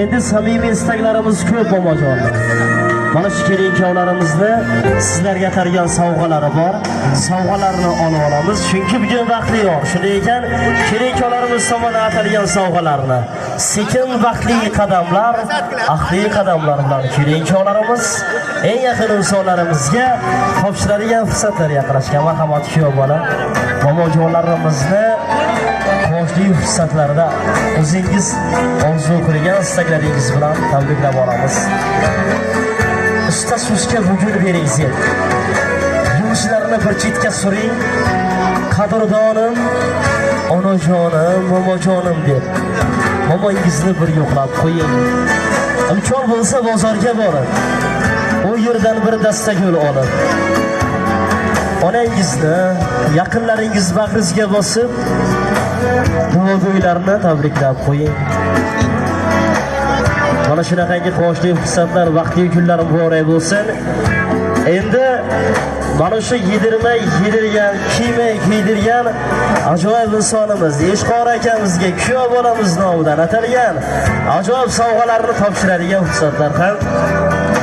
Endi samimiy istaklarimiz ko'p, momojonlar. Mana shu kelin-kuyovlarimizni sizlarga atalgan sovg'alari bor. Sovg'alarni olib olamiz, chunki bugun baxtli yor. Shunday ekan, kelin-kuyovlarimiz tomonidan atalgan sovg'alarni sekin baxtli qadamlar, ahli qadamlar bilan kelin-kuyovlarimiz eng yaqin insonlarimizga topshiradigan fursatlar yaqinlashgan. Marhamat, kuyov bola, momojonlarimizni quvonchli fursatlarda o'zingiz orzu qilgan istaklaringiz bilan tabriklab olamiz. Usta so'zga bugun bering sen. Yumushlarni bir chetga suring. Qadrdonim, onajonim, momojonim deb momongizni bir yo'qlab qo'ying. Imkon bo'lsa bozorga borib, u yerdan bir dasta gul olib, onangizni, yaqinlaringiz bag'ringizga bosib, duogo'ylarni tabriklab qo'ying. Mana shunaqangi quvonchli fursatlar, baxtli kunlar muborak bo'lsin. Endi mana shu yedirmay yedirgan, kiymay kiydirgan ajoyib insonimiz Eshqor akamizga kuyov bolamiz nomidan atalgan ajoyib sovg'alarni topshiradigan fursatlar ham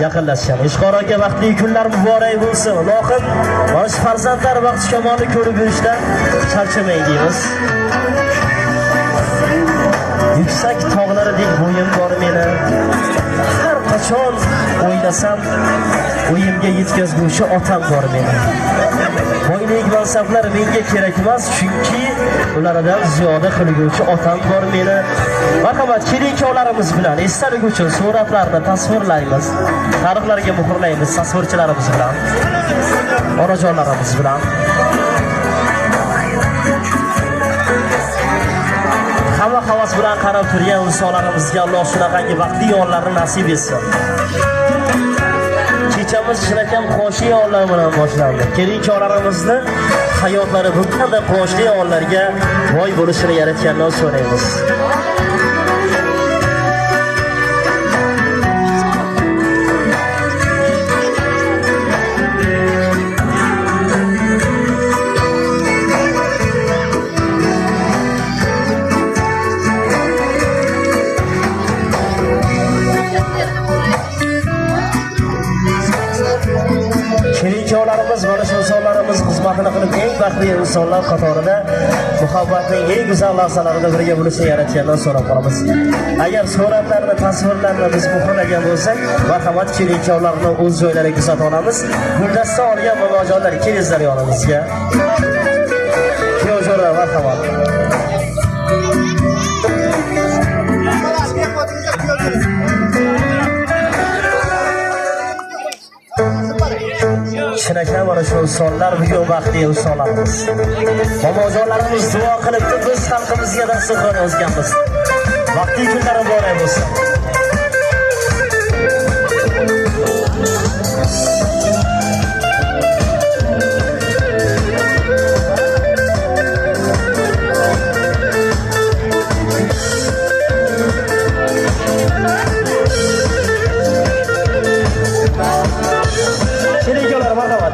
yaqinlashgan. Eshqor aka, baxtli kunlar muborak bo'lsin. Ilohim mana shu farzandlar baxti kamolni ko'rib yurishdan charchamang deymiz. Yuksak tog'laridek bo'yim bor meni. Har qachon o'ylasam o'yimga yetkazguvchi otam bor meni. Boylik mansablar menga kerak emas, chunki ulardan ziyoda qilguvchi otam bor meni. Marhamat, kelin-kuyovlarimiz bilan esdalik uchun suratlarni tasvirlaymiz, tarixlarga muhrlaymiz tasvirchilarimiz bilan, onajonlarimiz bilan. Hamma havas bilan qarab turgan insonlarimizga Alloh shunaqangi baxtli onlarni nasib etsin. Kechamiz chinakam quvonchli onlar bilan boshlandi. Kelin-kuyovlarimizni hayotlari bundan-da quvonchli onlarga boy bo'lishini yaratgandan so'raymiz. Kelin-kuyovlarimiz mana shu insonlarimiz xizmatini qilib eng baxtli insonlar qatorida muhabbatning eng go'zal lahzalarida birga bo'lishni yaratgandan so'rab qolamiz. Agar suratlarni, tasvirlarni biz muhrlagan bo'lsak, marhamat, kelin-kuyovlarni o'z joylariga kuzata olamiz. Guldasta olgan momojonlar, kelingizlar yonimizga. Kuyovjo'ralar, marhamat. Chinakam mana shu insonlar bugun baxtli insonlarimiz. Momojonlarimiz duo qilibdi, biz xalqimizga dasturxon yozganmiz. Baxtli kunlar muborak bo'lsin.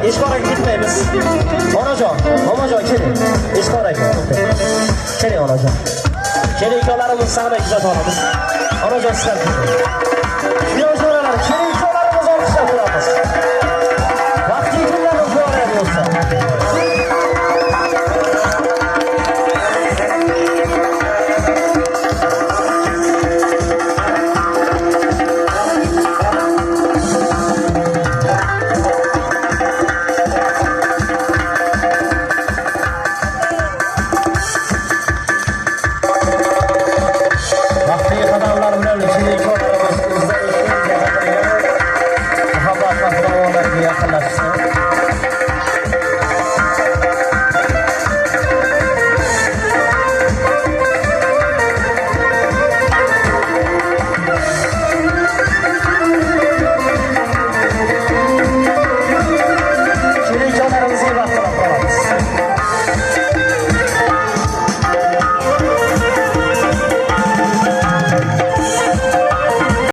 Eshqor aka, ketmaymiz. Onajon, momojon keling. Eshqor aka, to'xtang. Keling onajon. Kelin-kuyovlarimiz sahnaga kuzata olamiz. Onajon, sizlar keling. Kuyov-jo'ralar, keling.